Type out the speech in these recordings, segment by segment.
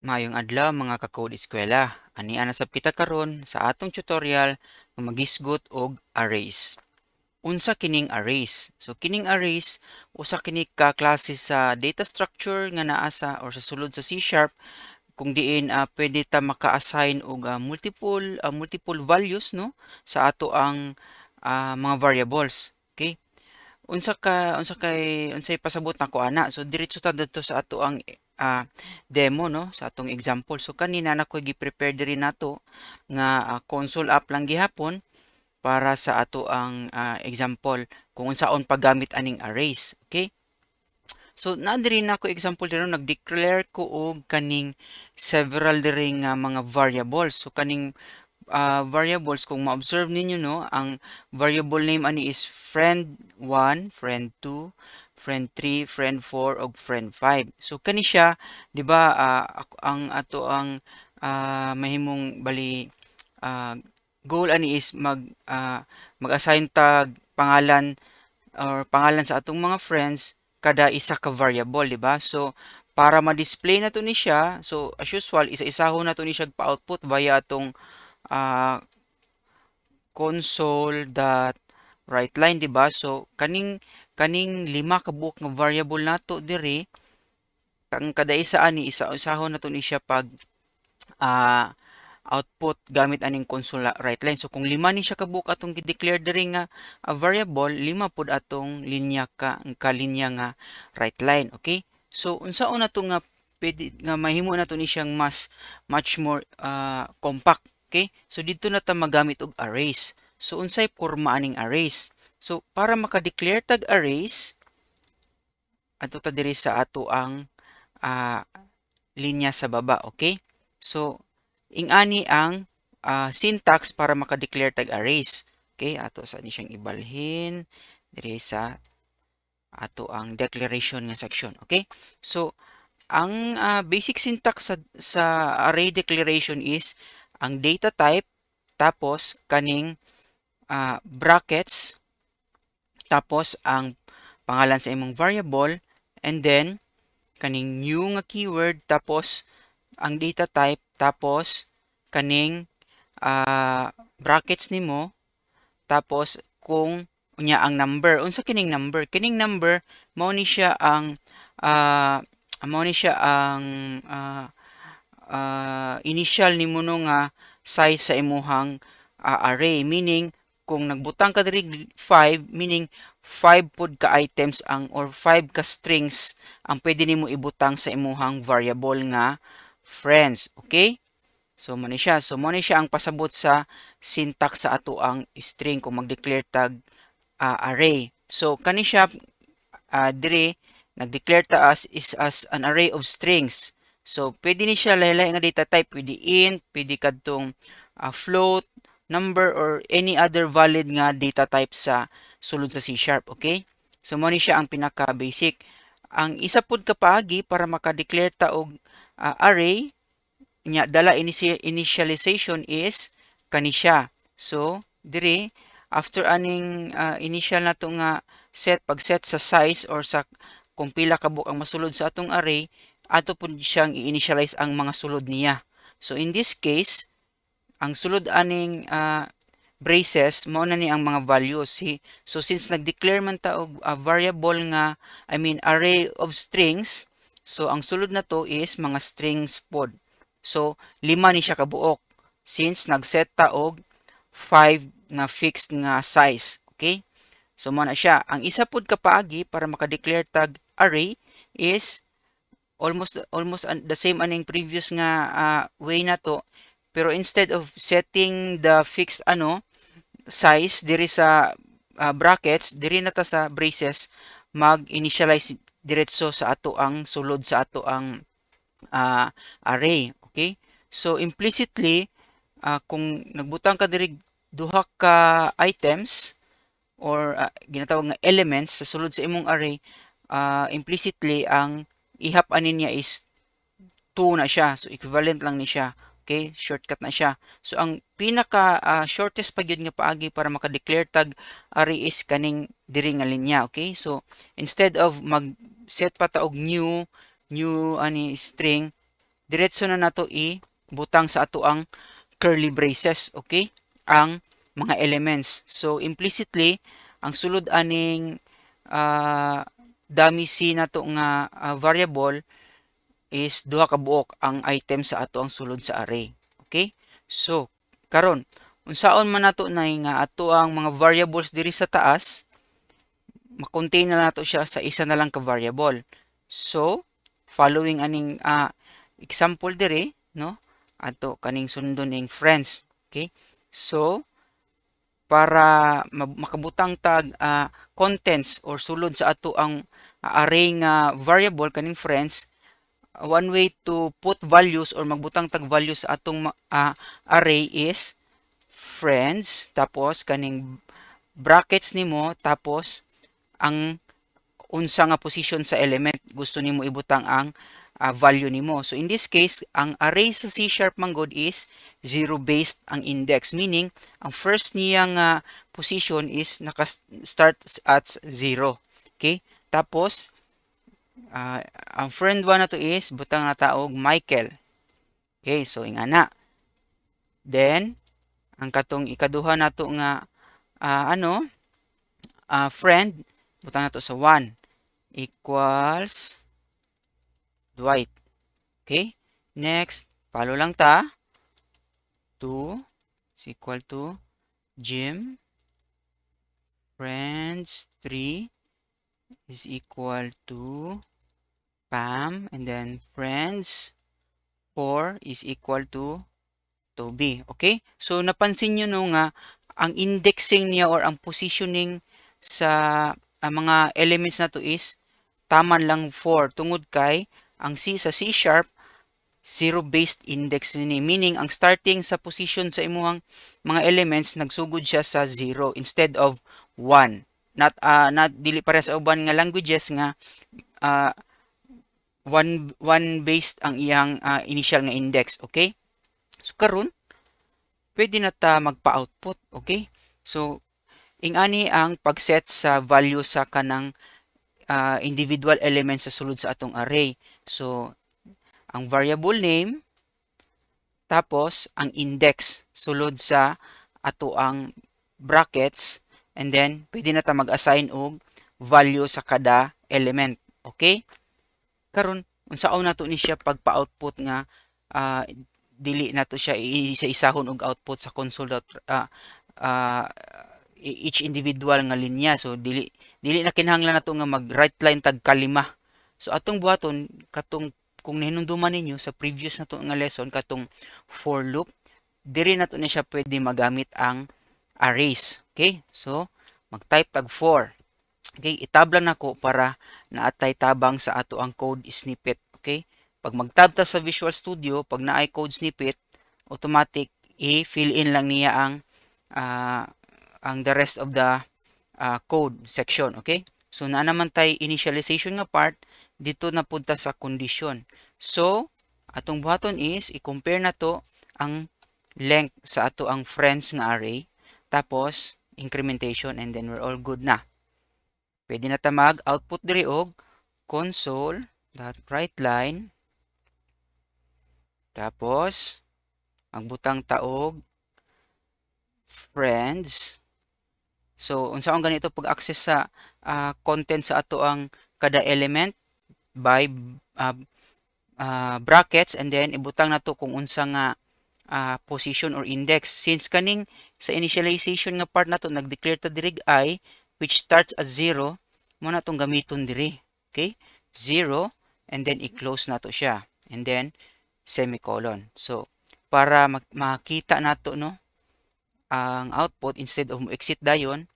Maayong adlaw, mga ka-Code Eskwela. Ania na sab kita karon sa atong tutorial nga maghisgot og arrays. Unsa kining arrays? So kining arrays, usa kini ka klase sa data structure nga naa sa or sa sulod sa C# kung diin pwede ta maka-assign og multiple multiple values, no, sa ato ang mga variables. Okay? Unsa ka unsa kay unsay pasabot nako ana? So diretso ta didto sa ato ang demo, no, sa atong example. So kanina na ko gi-prepare diri nato nga console app lang gihapon para sa ato ang example kung unsaon paggamit aning arrays. Okay? So naa diri na ko example diri, nag-declare ko og kaning several diri nga mga variables. So kaning variables, kung ma-observe ninyo, no, ang variable name ani is friend 1, friend 2, friend 3, friend 4 ug friend 5. So kani siya, di ba, ang ato ang mahimong bali goal ani is mag-assign tag pangalan or pangalan sa atong mga friends kada isa ka variable, di ba? So para ma-display na to ni siya, so as usual, isa-isahon na to ni siya pa-output via atong console dot write line, di ba? So kaning lima ka buok nga variable nato diri, ang kada isa ani isa-isahon nato ni siya pag output gamit aning console write line. So kung lima ni siya kabuok atong gi-declare diri nga a variable, lima pud atong linya ka linya nga write line, okay? So unsaon nato nga pwede nga mahimo nato ni siyang mas much more compact, okay? So didto na ta magamit og arrays. So unsay porma aning arrays? So para maka-declare tag arrays, adto ta diri sa ato ang linya sa baba, okay? So ingani ang syntax para maka-declare tag arrays. Okay, ato sa ni siyang ibalhin diri sa ato ang declaration nga section, okay? So ang basic syntax sa array declaration is ang data type, tapos kaning brackets, tapos ang pangalan sa imong variable, and then kaning new nga keyword, tapos ang data type, tapos kaning brackets nimo, tapos kung unya ang number. Unsa kining number? Kining number mao ni siya ang initial nimo, no, nga size sa imuhang array, meaning kung nagbutang ka diri 5, meaning 5 pod ka items ang or 5 ka strings ang pwede nimo ibutang sa imuhang variable nga friends, okay? So mo ni siya. So mo ni siya ang pasabot sa syntax sa ato ang string kung mag-declare tag array. So kani siya diri nag-declare ta as is as an array of strings. So pwede ni siya lahi-lahi nga data type, pwede int, pwede kadtong float, number or any other valid nga data type sa sulod sa C#, okay? So mo ni siya ang pinaka basic. Ang isa pud ka paagi para maka-declare ta og array nya dala initialization is kani siya. So diri after aning initial nato nga set, pag set sa size or sa kung pila ka buok ang masulod sa atong array, ato pud siyang i-initialize ang mga sulod niya. So in this case, ang sulod aning braces mao na ni ang mga values. Si so since nag-declare man ta og a variable nga, I mean, array of strings, so ang sulod na to is mga strings pod. So lima ni siya kabuok since nag-set ta og 5 nga fixed nga size, okay? So mo na siya. Ang isa pud ka paagi para maka-declare tag array is almost the same aning previous nga way na to, pero instead of setting the fixed ano size diri sa brackets, diri na ta sa braces mag-initialize diretso sa ato ang sulod sa ato ang array, okay? So implicitly, kung nagbutang ka diri duha ka items or ginatawag nga elements sa sulod sa imong array, implicitly ang ihap ani niya is 2 na siya. So equivalent lang ni siya. Okay, shortcut na siya. So ang pinaka shortest pa gyud nga paagi para maka-declare tag array is kaning diri nga linya, okay? So instead of mag set pa ta og new new ani string, Diretso na nato i-butang sa ato ang curly braces, okay? Ang mga elements. So implicitly, ang sulod aning dummy C nato nga variable is duha ka buok ang item sa ato ang sulod sa array. Okay? So, karon unsaon man nato na nga ato ang mga variables diri sa taas, ma-contain na nato siya sa isa na lang ka variable? So, following aning example diri, no? Ato kaning sundon ning friends. Okay? So, para makabutang tag contents or sulod sa ato ang array nga variable kaning friends, one way to put values or magbutang tag values sa atong array is friends, tapos kaning brackets nimo, tapos ang unsa nga position sa element gusto nimo ibutang ang value nimo. So in this case, ang array sa C# man gud is zero based ang index, meaning ang first niya nga position is naka-start at 0. Okay? Tapos ang friend 1 na to is butang na ta og Michael. Okay, so ingana. Then ang katong ikaduha nato nga ano friend, butang nato sa 1 equals Dwight. Okay? Next, follow lang ta. 2 is equal to Jim. Friends 3 is equal to Pam, and then friends 4 is equal to Toby. Okay? So napansin niyo, no, nga ang indexing niya or ang positioning sa ang mga elements na to is tama lang 4 tungod kay ang C sa C# zero based index ni, meaning ang starting sa position sa imuhang mga elements nagsugod siya sa 0 instead of 1, not dili pareha sa uban nga languages nga 1 based ang iyang initial nga index. Okay, so karon pwede na ta magpa-output. Okay, so ingani ang pag-set sa value sa kanang individual elements sa sulod sa atong array. So ang variable name, tapos ang index sulod sa ato ang brackets, and then pwede na ta mag-assign og value sa kada element. Okay, karon unsaon nato ni siya pagpa-output nga dili nato siya isa-isahon og output sa console dot each individual nga linya? So dili na kinahanglan nato nga mag write line tag kalima. So atong buhaton, katong kung nahinumduman ninyo sa previous nato nga lesson, katong for loop, diri nato ni siya pwede magamit ang arrays. Okay, so mag-type tag for. Okay, i-tab lang nako para naatay tabang sa ato ang code snippet. Okay, pag mag-tab ta sa Visual Studio, pag naay code snippet, automatic i-fill in lang niya ang the rest of the code section. Okay, so naa naman tay initialization nga part dito, na punta sa condition. So atong buhaton is i-compare na to ang length sa ato ang friends nga array, tapos incrementation, and then we're all good na. Pwede na ta mag output diri og console dot write line, tapos magbutang ta og friends. So unsaon ganito pag-access sa content sa ato ang kada element? By brackets, and then ibutang nato kung unsa nga position or index. Since kaning sa initialization nga part nato, nag-declare ta diri I which starts at 0, mo na tong gamiton diri. Okay, 0, and then i-close nato siya and then semicolon. So para makita nato, no, ang output, instead of mo exit dayon,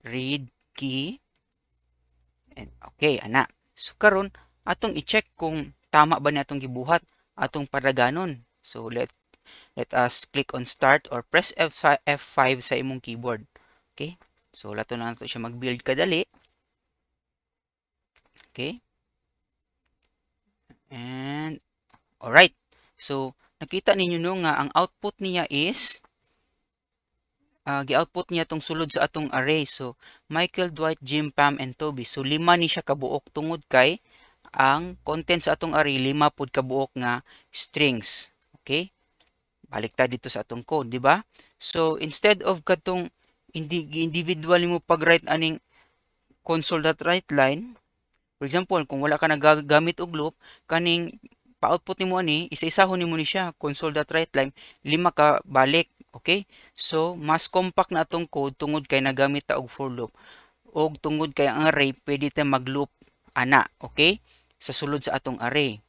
read key and okay ana. So karon atong i-check kung tama ba ni atong gibuhat, atong padaganon. So let us click on start or press F5, F5 sa imong keyboard. Okay, so lato na nato siya mag-build kadali. Okay, and alright, so nakita ninyo, no, nga ang output niya is gi-output niya tong sulod sa atong array. So Michael, Dwight, Jim, Pam, and Toby. So lima ni siya kabuok tungod kay ang content sa atong array lima pud kabuok nga strings. Okay? Balik ta dito sa atong code, di ba? So instead of katong individual mo pag-write aning console.writeLine, for example, kung wala ka nagagamit og loop, kaning pa-output nimo ani, isa-isahon nimo ni siya, console.writeLine, lima ka balik, okay? So mas compact na atong code tungod kay nagamit ta og for loop og tungod kay ang array pwede ta mag-loop ana, okay? Sa sulod sa atong array.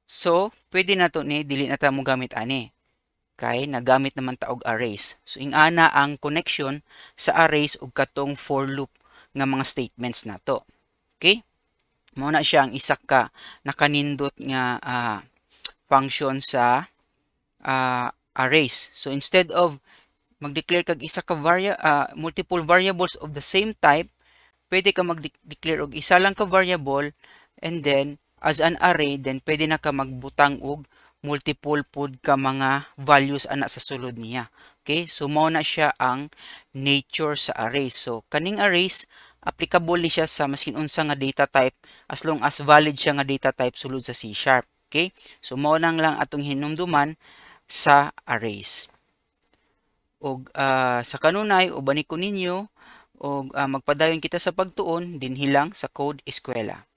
So, pwede na to ni dili na ta mo gamit ani kay nagamit naman ta og arrays. So ingana ang connection sa arrays ug katong for loop nga mga statements nato. Okay? Mao na siya ang isa ka nakanindot nga function sa arrays. So instead of mag-declare kag isa ka multiple variables of the same type, pwede ka mag-declare og isa lang ka variable and then as an array, then pwede na ka magbutang og multiple pod ka mga values ana sa sulod niya. Okay? So mao na siya ang nature sa arrays. So kaning arrays, applicable ni siya sa maskin unsa nga data type as long as valid siya nga data type sulod sa C#. Okay? So mao nang lang atong hinumduman sa arrays. Og sa kanunay, ubani ko ninyo og magpadayon kita sa pagtuon dinhi lang sa Code Eskwela.